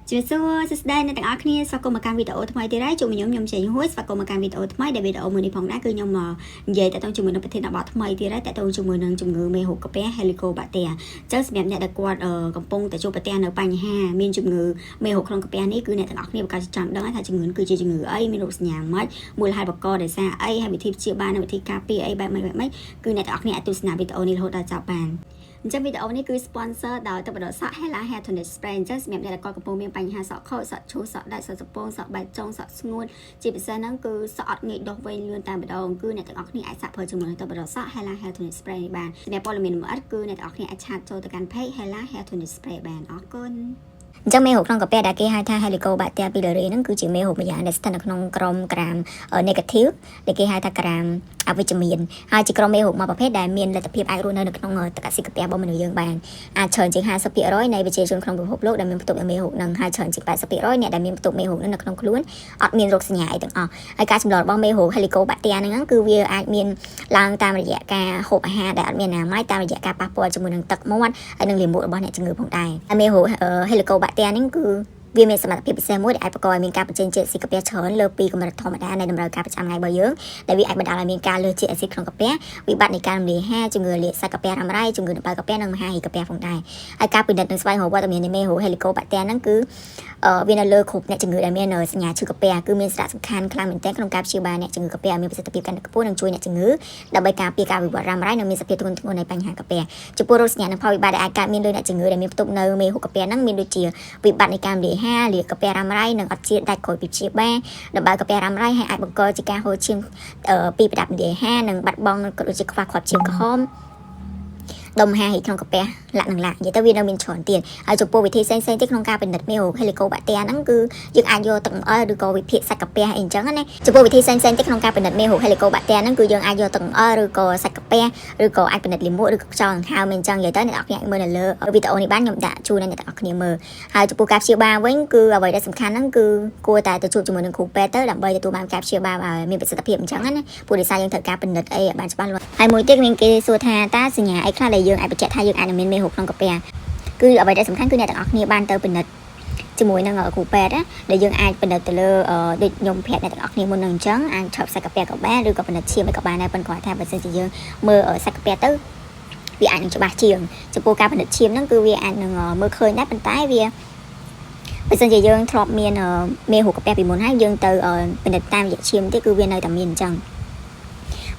ជំរាបសួរសួស្តីអ្នកទាំងអស់គ្នាស្វាគមន៍មកកាន់វីដេអូថ្មីទៀតហើយជួបខ្ញុំខ្ញុំចេញហួយស្វាគមន៍មកកាន់វីដេអូថ្មីដែលវីដេអូមួយនេះផងដែរគឺខ្ញុំមកនិយាយតទៅជាមួយនឹងប្រធានបទថ្មីទៀតហើយតទៅជាមួយនឹងជំងឺមេរោគកាពះ Helicobacter អញ្ចឹងសម្រាប់អ្នកដែលគាត់កំពុងតែជួបប្រទះនៅបញ្ហាមានជំងឺមេរោគក្នុងកាពះនេះគឺអ្នកទាំងអស់គ្នាប្រកាសចង់ដឹងថាជំងឺគឺជាជំងឺអីមានរោគសញ្ញាម៉េចមូលហេតុបង្កដោយសារអីហើយវិធីព្យាបាលនិងវិធីការពារអីបែបម៉េចបែបម៉េចគឺអ្នកទាំងអស់គ្នាអាចទស្សនាវីដេអូនេះរហូតដល់ចប់បានអញ្ចឹងវីដេអូនេះគឺ sponsor ដោយទឹកបណ្ដុះសក់ Hela Hair Tonic Spray អញ្ចឹងសម្រាប់អ្នកដែលគាត់កំពុងមានបញ្ហាសក់ខូចសក់ឈូសសក់ដាច់សក់សពងសក់បែកចុងសក់ស្ងួតជាពិសេសហ្នឹងគឺសក់អត់ងាយដុះវែងលឿនតែម្ដងគឺអ្នកទាំងអស់គ្នាអាចសាកប្រើជាមួយនឹងទឹកបណ្ដុះសក់ Hela Hair Tonic Spray នេះបានសម្រាប់ព័ត៌មានលម្អិតគឺអ្នកទាំងអស់គ្នាអាច chat ចូលទៅកាន់ page Hela Hair Tonic Spray បានអរគុណអញ្ចឹងមេរោគក្នុងកាពះដែលគេហៅថា Helicobacter pylori ហ្នឹងគឺជាមេរោគម្យ៉ាងដែលស្ថិតនៅក្នុងក្រុមក្រាម negative ដែលគេហៅថាក្រាមអវិជ្ជមានហើយជាក្រុមមេរោគមួយប្រភេទដែលមានលទ្ធភាពអាចរស់នៅនៅក្នុងទឹកអស៊ីកាពះរបស់មនុស្សយើងបានអាចច្រើនជាង50%នៃប្រជាជនក្នុងពិភពលោកដែលមានផ្ទុកមេរោគហ្នឹងហើយច្រើនជាង80%អ្នកដែលមានផ្ទុកមេរោគហ្នឹងនៅក្នុងខ្លួនអត់មានរោគសញ្ញាអីទាំងអស់ហើយការចម្លងរបស់មេរោគ Helicobacter ហ្នឹងគឺវាអាចមានឡើងតាមរយៈការហូបអាហារដែលអត់មានអនាម័យតាមរយៈការប៉ះពាល់ជាមួយនឹងទឹកមាត់ហើយនិងលាមករបស់អ្នកជំងឺផងដែរហើយមេរោគ Helicobacter ហ្នឹងគឺវាមានសមត្ថភាពពិសេសមួយដែលអាចបង្កឲ្យមានការបញ្ចេញជាតិអាស៊ីតកាពះច្រើនលើសពីកម្រិតធម្មតានៃតម្រូវការប្រចាំថ្ងៃរបស់យើងដែលវាអាចបណ្ដាលឲ្យមានការលើសជាតិអាស៊ីតក្នុងកាពះវិបត្តិនៃការរំលាយអាហារជំងឺលាកសាច់កាពះរ៉ាំរ៉ៃជំងឺដំបៅកាពះនិងមហារីកកាពះផងដែរហើយការពិនិត្យនិងស្វែងរកវត្តមាននៃមេរោគ Helicobacter ហ្នឹងគឺវានៅលើគ្រប់អ្នកជំងឺដែលមានសញ្ញាឈឺកាពះគឺមានសារៈសំខាន់ខ្លាំងមែនទែនក្នុងការព្យាបាលអ្នកជំងឺកាពះឲ្យមានប្រសិទ្ធភាពកាន់តែខ្ពស់និងជួយអ្នកជំងឺដើម្បីការពារការវិវត្តរ៉ាំរ៉ៃនិងមានសភាពធ្ងន់ធ្ងរនៃបញ្ហាកាពះចំពោះរោគសញ្ញានិងផលវិបាកដែលអាចកើតមានលើអ្នកជំងឺដែលមានផ្ទុកនៅមេរោគកាពះហ្នឹងមានដូចជាវិបត្តិនៃការរំលាយអាហារលាកកាពះរ៉ាំរ៉ៃនិងអត់ជាតិដាច់ក្រោយពីព្យាបាលដំបៅកាពះរ៉ាំរ៉ៃហើយអាចបង្កជាការហូរឈាមពីប្រដាប់រំលាយអាហារនិងបាត់បង់ក៏ដូចជាខ្វះគ្រាប់ឈាមក្រហមដុំហារីកក្នុងកាពះលាក់នឹងលាក់និយាយទៅវានៅមានច្រើនទៀតហើយចំពោះវិធីផ្សេងៗទៀតក្នុងការពិនិត្យមេរោគ Helicobacter ហ្នឹងគឺយើងអាចយកទឹកអង្អែលឬក៏វិភាគសាច់កាពះអីអញ្ចឹងណាចំពោះវិធីផ្សេងៗទៀតក្នុងការពិនិត្យមេរោគ Helicobacter ហ្នឹងគឺយើងអាចយកទឹកអង្អែលឬក៏សាច់កាពះឬក៏អាចពិនិត្យលាមកឬក៏ខ្យល់ដង្ហើមអីអញ្ចឹងនិយាយទៅអ្នកនរគ្នាអាចមើលនៅលើវីដេអូនេះបានខ្ញុំដាក់ជូនដល់អ្នកទាំងអស់គ្នាមើលហើយចំពោះការព្យាបាលវិញគឺអ្វីដែលសំខាន់ហ្នឹងគឺគួរតែទៅជួបជាមួយនឹងគ្រូពេទ្យទៅដើម្បីទទួលបានការព្យាបាលឲ្យមានប្រសិទ្ធភាពអញ្ចឹងណាព្រោះដោយសារយើងត្រូវការពិនិត្យអីឲ្យបានច្បាស់លាស់ហើយមួយទៀតមានគេសួរថាតើសញ្ញាអីខ្លះដែលយើងអាចបញ្ជាក់ថាយើងអាចនឹងមានមេរោគក្នុងកាពះគឺអ្វីដែលសំខាន់គឺអ្នកទាំងអស់គ្នាបានទៅពិនិត្យជាមួយនឹងគ្រូពេទ្យណាដែលយើងអាចពិនិត្យទៅលើដូចខ្ញុំប្រាប់អ្នកទាំងអស់គ្នាមុននឹងអញ្ចឹងអាចឆប់សាច់កាពះក៏បានឬក៏ពិនិត្យឈាមអីក៏បានដែរប៉ុន្តែគាត់ថាបើសិនជាយើងមើលសាច់កាពះទៅវាអាចនឹងច្បាស់ជាងចំពោះការពិនិត្យឈាមហ្នឹងគឺវាអាចនឹងមើលឃើញដែរប៉ុន្តែវាបើសិនជាយើងធ្លាប់មានមេរោគកាពះពីមុនហើយយើងទៅពិនិត្យតាមរយៈឈាមទៀតគឺវានៅតែមានអញ្ចឹង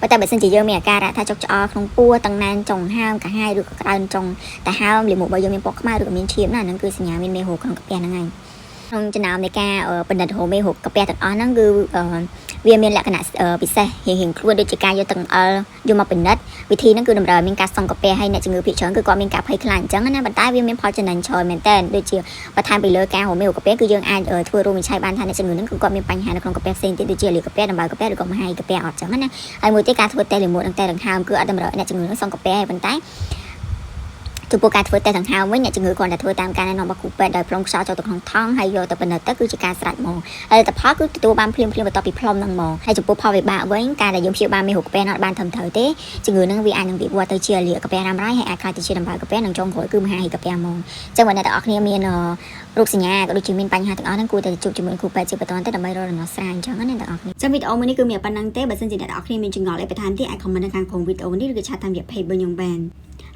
ប៉ុន្តែបើសិនជាយើងមានអាការៈថាចុកឆ្អល់ក្នុងពោះតឹងណែនចុងហើមកាហាយឬក៏ក្តៅចុងតែហើមលាមករបស់យើងមានពណ៌ខ្មៅឬក៏មានឈាមណាហ្នឹងគឺសញ្ញាមានមេរោគក្នុងកាពះហ្នឹងហើយក្នុងចំណោមនៃការពិនិត្យរោមេរោគកាពះទាំងអស់ហ្នឹងគឺវាមានលក្ខណៈពិសេសរៀងៗខ្លួនដូចជាការយកទឹកអង្អិលយកមកពិនិត្យវិធីហ្នឹងគឺតម្រូវឲ្យមានការសង់កាពះហើយអ្នកជំងឺភាគច្រើនគឺគាត់មានការភ័យខ្លាចអញ្ចឹងណាប៉ុន្តែវាមានផលចំណេញច្រើនមែនតើដូចជាបន្ថែមពីលើការរោមេរោគកាពះគឺយើងអាចធ្វើរោគវិនិច្ឆ័យបានថាអ្នកជំងឺហ្នឹងគឺគាត់មានបញ្ហានៅក្នុងកាពះផ្សេងទៀតដូចជាលាកកាពះដំបៅកាពះឬក៏មហារីកកាពះអត់ចឹងណាហើយមួយទៀតការធ្វើតេស្តលាមកនិងតេស្តដង្ហើមគឺអត់តម្រូវឲ្យអ្នកជំងឺហ្នឹងសង់កាពះទេប៉ុន្តែចំពោះការធ្វើតេស្តដង្ហើមវិញអ្នកជំងឺគ្រាន់តែធ្វើតាមការណែនាំរបស់គ្រូពេទ្យដោយផ្លុំខ្យល់ចូលទៅក្នុងថង់ហើយយកទៅពិនិត្យទៅគឺជាការស្រេចហ្មងហើយលទ្ធផលគឺទទួលបានភ្លាមៗបន្ទាប់ពីផ្លុំហ្នឹងហ្មងហើយចំពោះផលវិបាកវិញការដែលយើងព្យាបាលមេរោគកាពះអត់បានត្រឹមត្រូវទេជំងឺហ្នឹងវាអាចនឹងវិវត្តទៅជាលាកកាពះរ៉ាំរ៉ៃហើយអាចក្លាយទៅជាដំបៅកាពះនិងចុងក្រោយគឺមហារីកកាពះហ្មងអញ្ចឹងបើអ្នកទាំងអស់គ្នាមានរោគសញ្ញាក៏ដូចជាមានបញ្ហាទាំងអស់ហ្នឹងគួរតែជួបជាមួយគ្រូពេទ្យជាបន្ទាន់ទៅដើម្បីរកដំណោះស្រាយអញ្ចឹងណាអ្នកទាំងអស់គ្នាចាំវីដេអូមួយនេះគឺមានប៉ុណ្ណឹងទេបើសិនជាអ្នកទាំងអស់គ្នាមានចម្ងល់អីបន្ថែមទៀតអាច comment នៅខាងក្រោមវីដេអូនេះឬក៏ chat តាមរយៈ page របស់ខ្ញុំបាន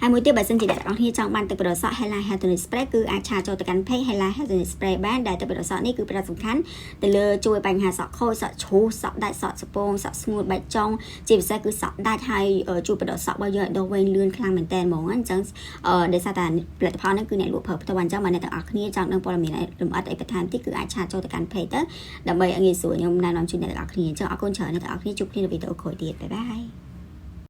ហើយមួយទៀតបើសិនជាអ្នកទាំងអស់គ្នាចង់បានទឹកបណ្ដុះសក់ Hela Hair Tonic Spray គឺអាច chat ចូលទៅកាន់ page Hela Hair Tonic Spray បានដែលទឹកបណ្ដុះសក់នេះគឺផ្ដោតសំខាន់ទៅលើជួយបញ្ហាសក់ខូចសក់ជ្រុះសក់ដាច់សក់សពងសក់ស្ងួតបែកចុងជាពិសេសគឺសក់ដាច់ហើយជួយបណ្ដុះសក់របស់យើងឲ្យដុះវែងលឿនខ្លាំងមែនតើហ្មងអញ្ចឹងដោយសារតែផលិតផលនេះគឺអ្នកលក់ប្រើផ្ទាល់អញ្ចឹងបើអ្នកទាំងអស់គ្នាចង់ដឹងព័ត៌មានលម្អិតអីបន្ថែមទៀតគឺអាច chat ចូលទៅកាន់ page ទៅដើម្បីឲ្យងាយស្រួលខ្ញុំណែនាំជូនអ្នកទាំងអស់គ្នាអញ្ចឹងអរគុណច្រើនអ្នកទាំងអស់គ្នាជួបគ្នានៅវីដេអូក្រោយទៀត bye bye.